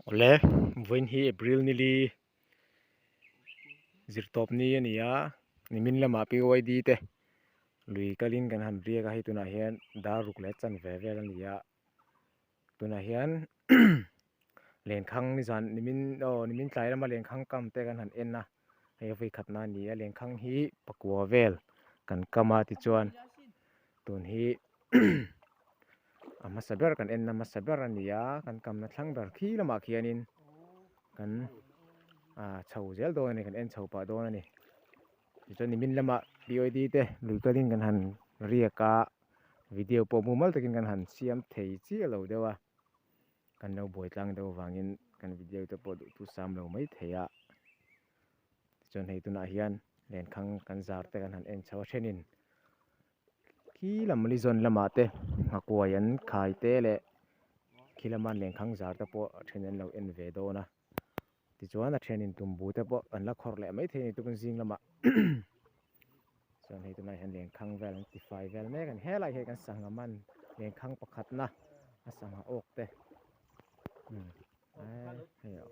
Awle vawiin hi April nili zirtawp ni a ni a nimin lamah PYD te lui kalin kan han riak a hei tunah hian dar ruk leh chanve vel a ni a tunah hian lenkhang nizan nimin aw nimin tlai lama lenkhang kam te kan han en a hei a vawikhatna a ni a lenkhang hi pakua vel kan kam a tichuan tun hi a hmasa ber kan enna hmasa ber a ni a kan kamna thlang ber khi lamah khianin kan ah chho zel dawn a ni kan en chho pah dawn a ni tichuan nimin lamah P O D te lui kalin kan han riak a video pawh mumal takin kan han siam thei chiah lo deuh a kan lo buai tlang deuh avangin kan video te pawh duhtu sam lo mai thei a tichuan hei tunah hian lenkhang kan zar te kan han en chho a thenin khi lam lizawn lamah te nghakuai an khai te leh khi lama lenkhang zar te pawh a then an lo en ve dawn a tichuan a thenin tumbu te pawh an la khawrh leh maithei a ni tukin zing lamah chuan hei tunah hian lenkhang vel an ti fai vel mek a ni helai hi kan sangha man lenkhang pakhatna a sangha awk te umm hei a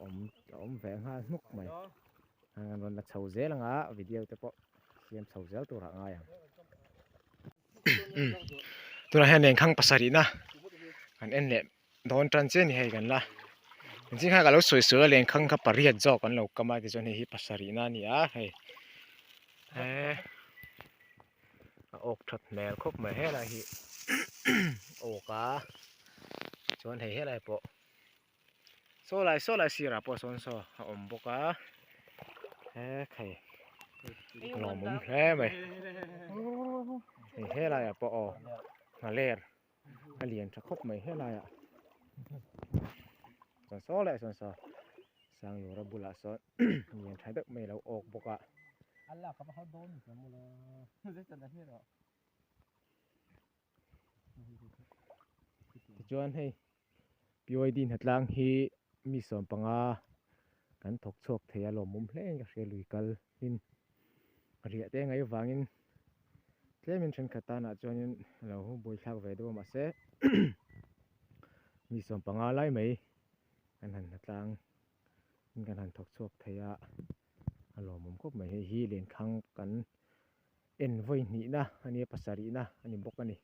awm a awm ve nghal hnuk mai an rawn la chho zel ang a video te pawh siam chho zel turah a ngai ang tunah hian lenkhang pasarih na kan en leh dawn tan chiah a ni hei kan la engtin khan ka lo sawi sawi a lenkhang kha pariat zawk an lo kam a tichuan hei hi pasarih na a ni a hei eee a awk that hmel khawp mai helai hi awk a chuan hei helai pawh. Saw lai saw lai sirah pawh sawn saw a awm bawk a he khai lawmawm hle mai hei helaiah pawh aw nghaler a lian tha khawp mai helaiah chuan saw leh sawn saw sanglura bulah sawn lian tha deuh mai a lo awk bawk a. Tichuan hei PYD hnatlang hi mi sawmpanga kan thawk chhuak thei a lawmawm hle in ka hria lui kal in riah te ngaih avangin tlemin thenkhat tanah chuanin a lo buaithlak ve deuh a mahse mi sawmpanga lai mai kan han hnatlang in kan han thawk chhuak thei a a lawmawm khawp mai hei hi lenkhang kan en vawi hnihna a nia pasarihna a ni bawk a ni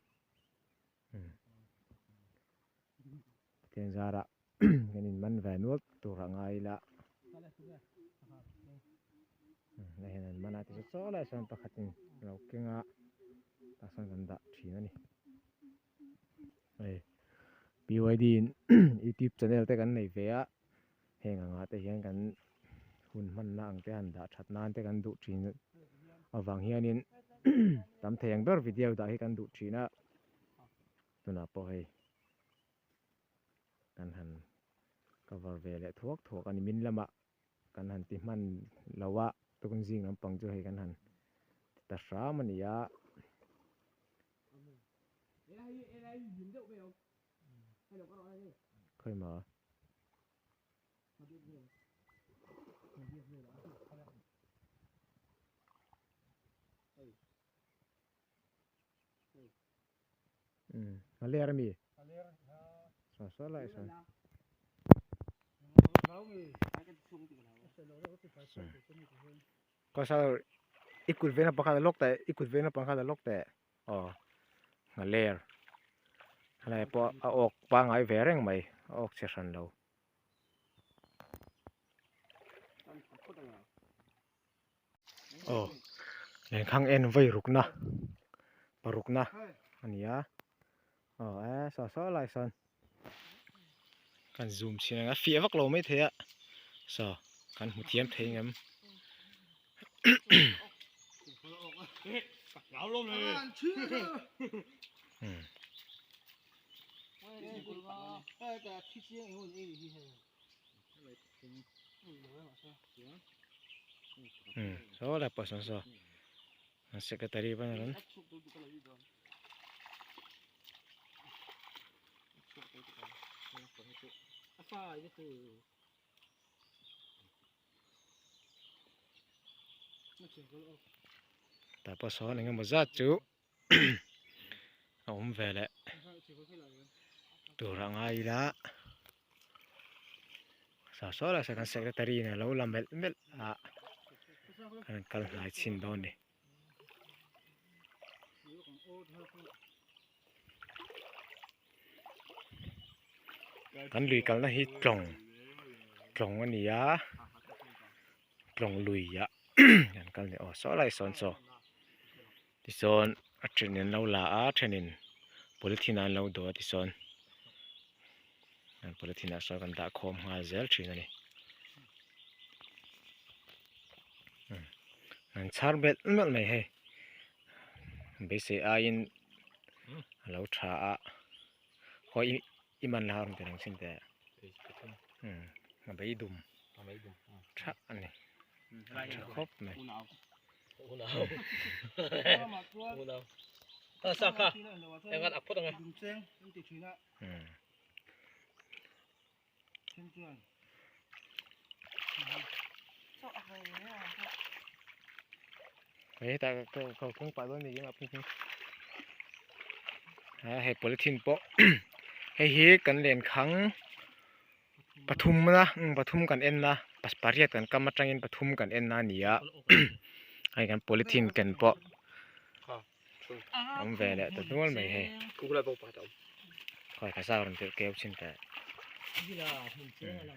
Pathian zarah kan in man ve nual tur a ngai ila hei hian an man a tichuan saw lai sawn pakhatin a lo keng a tah sawn kan dah thin a ni hei BYD in youtube channel te kan nei ve a heng angah te hian kan hun hmanna ang te han dah that nan te kan duh thin avang hianin tam thei ang ber video dah hi kan duh thin a tunah pawh hei kan han cover ve leh thuak thuak a ni min lamah kan han ti hman lo a tukun zing lampang chu hei kan han ti ta hram a ni a. Khawi maw? A ler a mi? Saw saw lai sawn. Ka sa i kut vena pakhat a lawk teh i kut vena pakhat a lawk teh. Aw a ler helai pawh a awk pangngai ve reng mai a awk chhe hran lo. Aw lenkhang en vawi rukna parukna a ni a aw e saw saw lai sawn kan zoom chhin ang a fiah vak lo maithei a saw kan hmu thiam thei ang em. Saw lai pawh sawn saw an secretary pawn a rawn Tah pawh sawn eng emaw zat chu a awm ve leh tur a ngai ila. Saw saw lah saw kan secretary in alo la melh melh a kan kal hnai chhin dawn a ni. Kan lui kalna hi tlawng tlawng a ni a tlawng lui ah kan kal a ni aw saw lai sawn saw tichuan a then an lo la a a thenin polythene ah an lo dawh a tichuan polythene ah sawn kan dah khawm nghal zel thin a ni. An chhar belh melh mai hei beisei aiin a lo tha a khawi i man la rawn ti reng chin teh a beidum tha a ni a tha khawp mai. Hetah ka ka kawng pah dawn ni a hei polythene pawh hei hi kan lenkhang pathum na pathum kan en na pariat kan kam atangin pathum kan en na a ni a hei kan polythene ken pawh awm ve leh ta nual mai hei khawi kha zau rawn tirh keu chin teh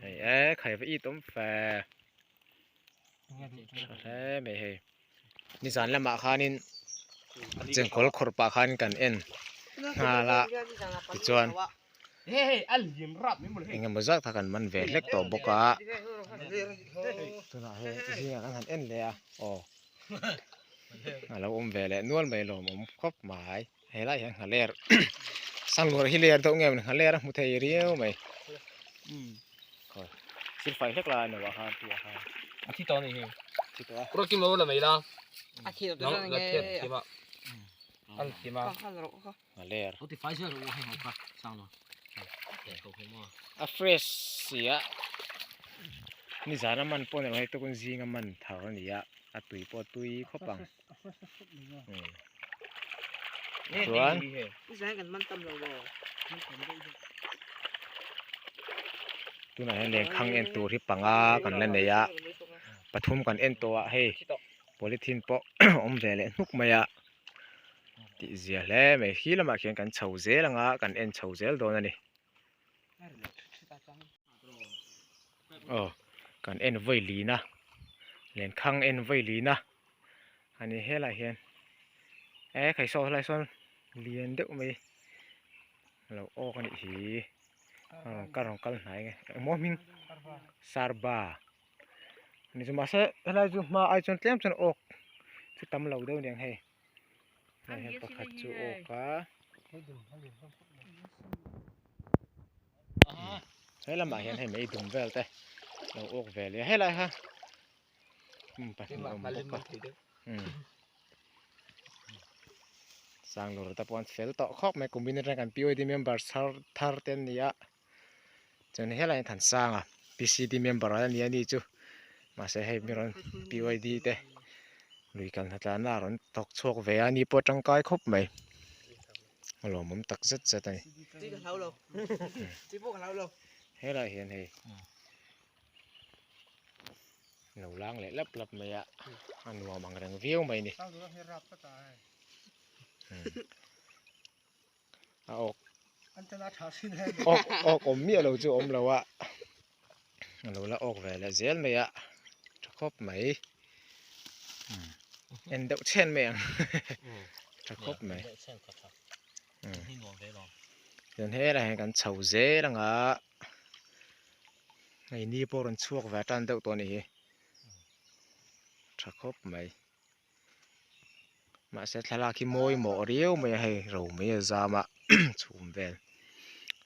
hei e khai va it awm fe tha hle mai hei nizan lamah khanin chengkawl khawrh pah khan kan en nghal a tichuan engemaw zat kha kan man ve hlek tawh bawk a tunah hei zingah kan han en leh a aw. A lo awm ve leh nual mai lawmawm khawp mai helai hian nghaler sanglur hi ler deuh nge maw nghaler a hmu thei riau mai khawi thil fai hlek lai a ni lo ah khan tih ah khan a thi tawh a ni hi thi tawh a kura kim lo la mai la a thi tawh chu la thiat thiam a a la thiam a nghaler o ti fai zel rawh u hei ho kha sanglo a fresh si a nizan a man pawh ni lo hei tukun zing a man thar a ni a a tui pawh a tui khawp ang chuan tunah hian lenkhang en tur hi panga kan la nei a pathum kan en tawh a hei polythene pawh awm ve leh hnuk mai a. Tih zia hle mai khi lamah khian kan chho zel anga kan en chho zel dawn a ni. Aw kan en vawi lin a lenkhang en vawi lin a ani helaiah hian e khai saw helaiah sawn lian deuh mai lo awk a nih hi a rawn ka rawn kal hnai nge engmaw hming sarba. Ni chu mahse helai chu hma ai chuan tlem chuan awk chu tam lo deuh aniang hei hei hian pakhat chu awk a he lamah hian hei mei dum vel te lo awk ve leh a helai kha pahnih a awm bawk a Sanglur te pawh an fel tawh khawp mai kumin atang kan POD member thar thar te an ni a. Chuan helai hian Thansanga PCD member a ni a ni chu mahse hei mi rawn PYD te lui kal hna tlanna a rawn thawk chhuak ve a ni pawh a tangkai khawp mai a lawmawm tak zet zet a ni helaiah hian hei lo lang leh lap lap mai a a nuam ang reng viau mai a ni. A awk awk awk awm miah lo chu awm lo a a lo la awk ve leh zel mai a tha khawp mai en deuh chhen mai ang tha khawp mai chuan helaiah hian kan chho zel ang a hei ni pawh rawn chhuak ve tan deuh tawh a nih hi tha khawp mai. Mahse thlalak hi mawi mawh riau mai a hei ro mai a zam a chhum vel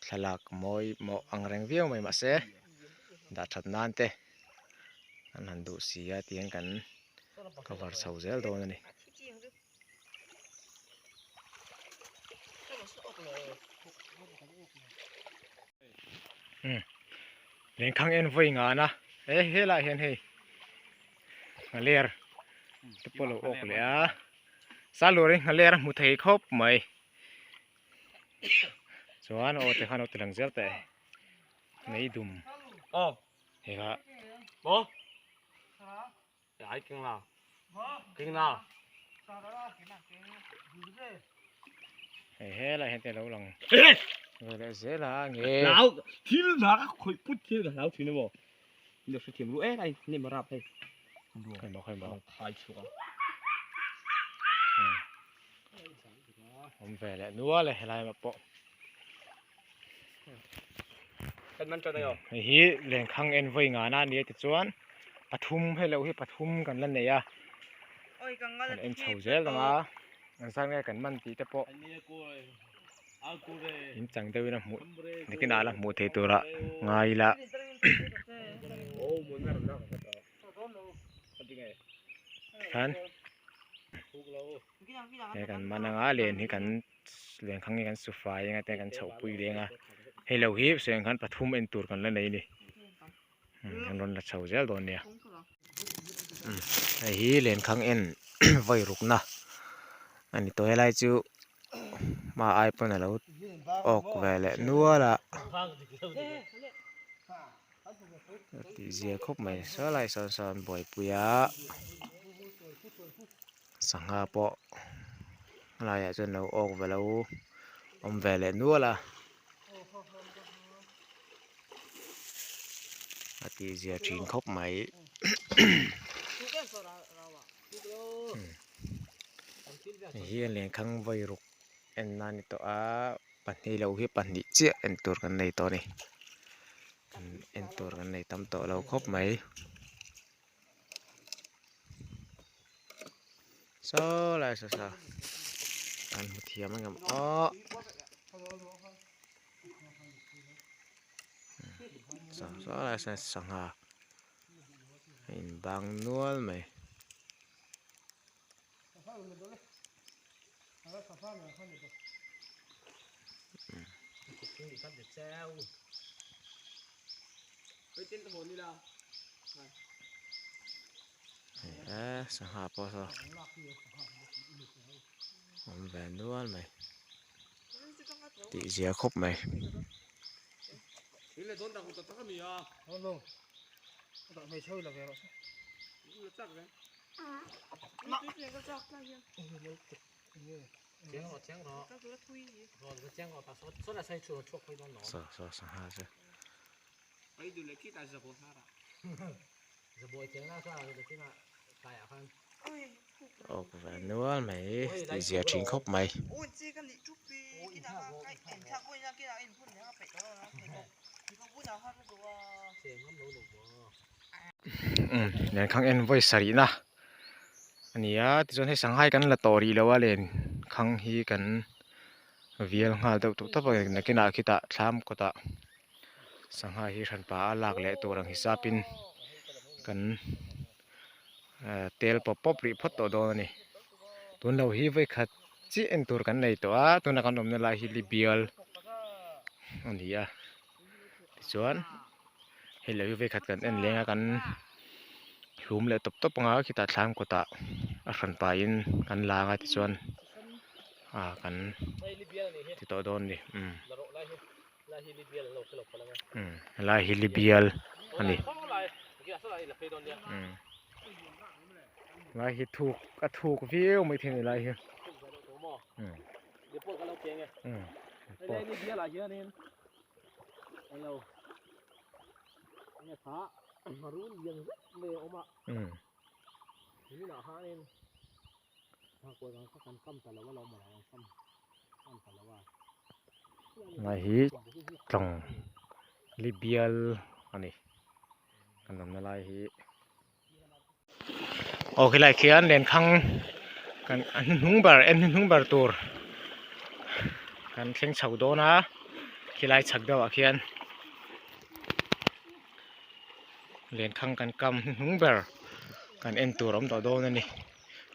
thlalak mawi mawh ang reng viau mai mahse dah that nan te an han duh si a tihian kan cover chho zel dawn a ni. Lenkhang en vawi ngan a he helaiah hian hei nghaler te pawh a lo awk leh a salur hi nghaler a hmu thei khawp mai chuan aw tikhan a lo ti lang zel teh meidum. Hei kha. Maw? Ai keng la. Keng la. Hei he lai hian te lo lang. Ve leh zel a nge. Lau thil na ka khawih put thil ka hlau thin emaw. Ni hre thiam ru e lai ne marap hei. Khai maw khai maw. Khai chhuak a. Awm ve leh nual e helai ah pawh. Hei hi lenkhang en vawi ngana a nia tichuan pathum hei loh hi pathum kan la nei a kan en chho zel ang a an zat nge kan man tih te pawh in chang deuhin a hmuh nikinah la hmuh theih turah ngai ila. Tikhan he kan man anga len hi kan lenkhang hi kan su fai anga te kan chhoh pui leng a hei lo hi sawi ang khan pathum en tur kan la nei a ni kan rawn la chho zel dawn nia hei hi lenkhang en vawi rukna a ni tawh helai chu hma ai pawn alo awk ve leh nual a tih zia khawp mai saw lai sawn sawn buaipui a sangha pawh helaiah chuan lo awk ve lo awm ve leh nual a a tih zia thin khawp mai hei hi a lenkhang vawi ruk en na a ni tawh a pahnih loh hi pahnih chiah en tur kan nei tawh a ni en tur kan nei tam tawh lo khawp mai. Saw lai saw saw kan hmu thiam ang em aw saw saw lai sawn sangha a in bang nual mai. He sangha pawh saw awm ve nual mai tih zia khawp mai. Saw saw sangha chu. Awk ve nual mai tih zia thin khawp mai. Umm lenkhang en vawi sarih na a ni a tichuan hei sangha hi kan la tawh rih lo a lenkhang hi kan vial nghal deuh tawh tawp a nakinah khitah thlam kawtah sangha hi hranpa a lak leh tur ang hisapin kan eh tel pawp pawp rih phawt tawh dawn a ni tun lo hi vawi khat chiah en tur kan nei tawh a tuna kan awmna lai hi libial a ni a tichuan hei lo hi vawi khat kan en leng a kan hlum leh tawp tawp ang a khitah thlam kawtah a hran pahin kan la ang a tichuan ah kan ti tawh dawn a ni umm umm helai hi libial a ni umm helai hi thuk a thuk viau mai thei a ni helai hi umm umm. Lai hi tlawng li bial a ni kan awmna lai hi aw khilai khian lenkhang kan a hnuhnung ber en hnuhnung ber tur kan thleng chho dawn a khilai chhak deuh ah khian lenkhang kan kam hnuhnung ber kan en tur a awm tawh dawn a ni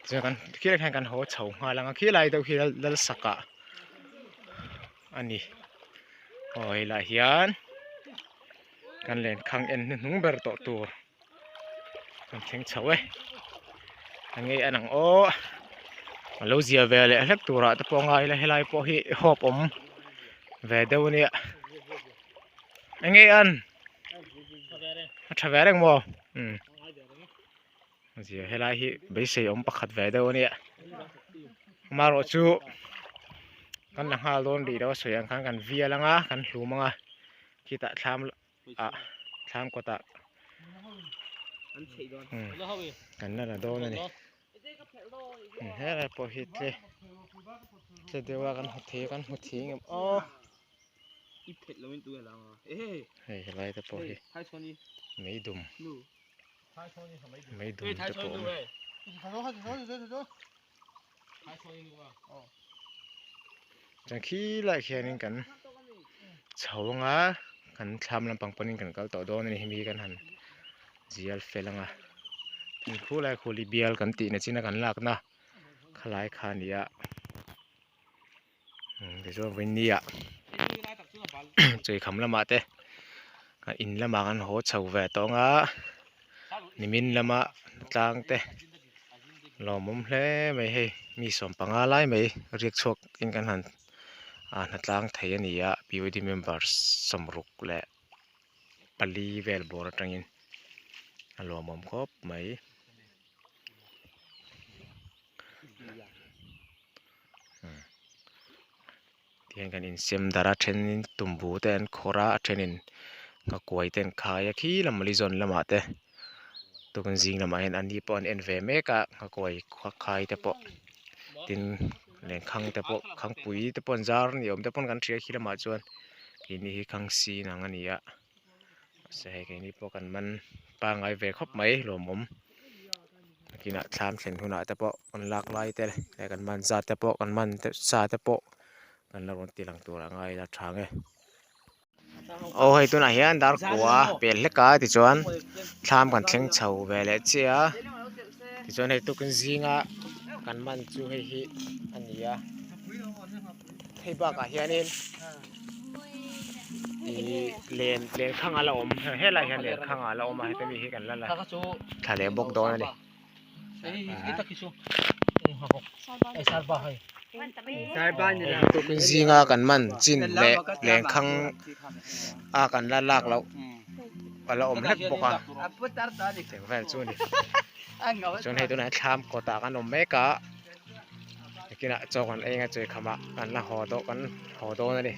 chuan kan khilai khian kan haw chho nghal ang a khilai deuh khi lal sakah a ni aw helaiah hian kan lenkhang en hnuhnung ber tawh tur. Kan thleng chho e a ngei an ang aw a lo zia ve leh hlek turah te pawh a ngai ila helai pawh hi hawp awm ve deuh a nia eng nge an. A tha ve reng maw? Umm. Zia helai hi beisei awm pakhat ve deuh a nia. Amaherawh chu kan la nghal dawn rih lo a sawi ang khan kan vial ang a kan hlum ang a khitah thlam ah thlam kawtah umm kan la la dawn a ni. Helai pawh hi tle tle deuh a kan hmu thei kan hmu thei ang em aw. Hei helai te pawh hi meidum meidum te pawh a awm. Chuan khilaiah khianin kan chho anga kan thlam lampang pawhin kan kal tawh dawn a ni hemi hi kan han zial fel anga tin khulai khu li bial kan tihna china kan lakna khalai kha a ni a tichuan vawiin ah chawihkham lamah te in lamah kan haw chho ve tawh anga nimin lama tlang te lawmawm hle mai hei mi sawmpanga lai mai riak chhuak in kan han ah hnatlang thei a ni a P O D member sawmruk leh pali vel bawr atangin a lawmawm khawp mai. Tihian kan insem darh a thenin tumbu te an khawrh a a thenin nghakuai te an khai a khi lam lizawn lamah te tukin zing lamah hian an ni pawh an en ve mek a nghakuai khai te pawh tin lenkhang te pawh khangpui te pawh an zar ni awm te pawn kan hria khi lamah chuan keini hi khangsi nang a ni a mahse hei keini pawh kan man pangngai ve khawp mai lawmawm. Nakinah thlam thlen hunah te pawh kan lak lai te leh kan man zat te pawh kan man te sa te pawh kan la rawn ti lang tur a ngai ila tha nge. Aw hei tunah hian dar kua pel hlek a tichuan thlam kan thleng chho ve leh chiah a tichuan hei tukin zinga kan man chu hei hi a ni a hei bakah hianin Ihh len lenkhang a la awm helai hian lenkhang a la awm a heta mi hi kan la la thla leh bawk dawn a ni. Tukin zinga kan man chin leh lenkhang a kan la lak loh a la awm hlek bawk a tiang vel chu a ni chuan hei tunah hian thlam kawtah kan awm mek a. Nakinah chaw kan eng a chawi khamah kan la haw dawh kan haw dawn a ni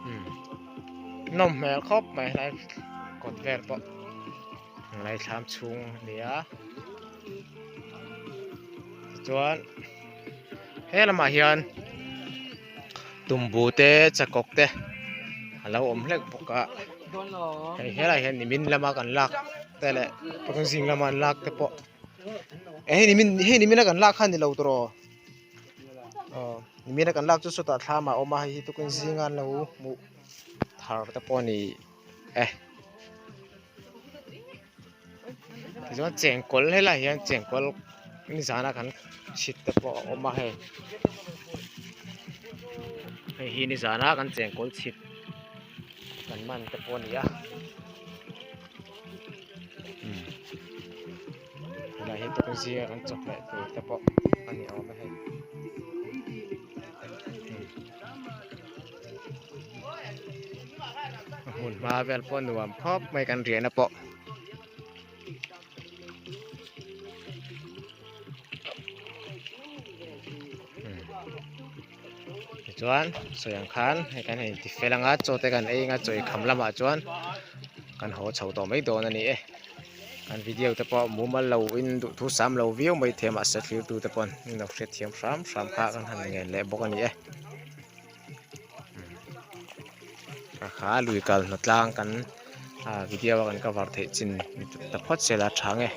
umm nawm hmel khawp mai helai kawt vel pawh helai thlam chhung a ni a tichuan he lamah hian tumbu te chakawk te a lo awm hlek bawk a hei helai hian nimin lama kan lak te leh zing lama an lak te pawh. Hei nimin hei nimina kan lak kha a ni lo tawh aw nimina kan lak chu sawtah thlam ah a awm a hei hi tukin zinga an lo hmuh thar te pawh a ni e tichuan chengkawl helaiah hian chengkawl nizana kan chhit te pawh a awm a hei hei hi nizana kan chengkawl chhit kan man te pawh a ni a. Tunah hian tukin zinga kan chawhmeh tur te pawh a ni awm a hei. A hmun hma vel pawh nuam khawp mai kan riahna pawh. Tichuan sawi ang khan hei kan han intifel anga chaw te kan ei anga chaw eikham lamah chuan kan haw chho tawh mai dawn a ni e kan video te pawh mumal lo in duhthu sam lo viau mai thei a mahse thlir tu te pawn min lo hriatthiam hram hram kha kan han ngen leh bawk a ni e kha lui kal hna tlang kan video a kan cover theih chin ta phawt se la tha nge.